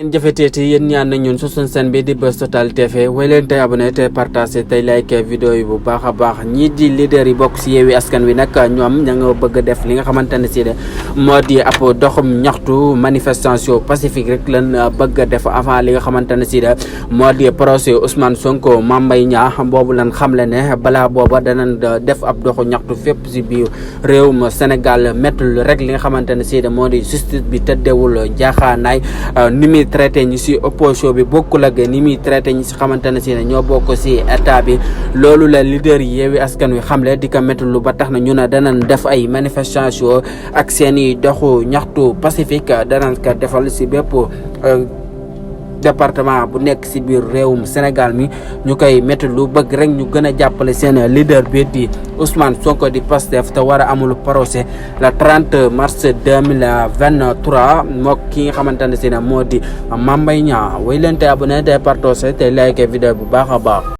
ngeen jëfeteeti yéen ñaan na ñun su suñ seen bi di Buzz Total TV way leen tey abonné tey partagé tey like vidéo yi bu baax a baax ñii di leader yi bokk si Yewwi Askan Wi nag ñoom ña nga bëgg a def li nga xamante ne si de moo di ab doxum ñaxtu manifestation pacifique rek lan bëgg a def avant li nga xamante ne si de moo di procès Ousmane Sonko Mame Mbaye Niang boobu lan xamle ne balaa booba danañ def ab doxu ñaxtu fépp si biir réewum Sénégal mettul rek li nga xamante ne si de moo di justice bi tëddeewul jaaxaanaay ni muy traité ñi si opposition bi bokkul ak ni muy traité ñi si xamante ne si ne ñoo bokk si état bi loolu la leader yi Yewwi Askan Wi xamle di ko métti lu ba tax na ñu ne danañ def ay manifestation ak seen i doxu ñaxtu pacifique danañ ko defal si bépp département bu nekk si biir réewum Sénégal mi ñu koy métti lu bëgg rek ñu gën a jàppale seen leader bi di Ousmane Sonko di Pastef te war a amul procès le 30 mars 2023 mook ki nga xamante ne si ne moo di Mame Mbaye Niang way leen te abonné te partagé te like vidéo bu baax a baax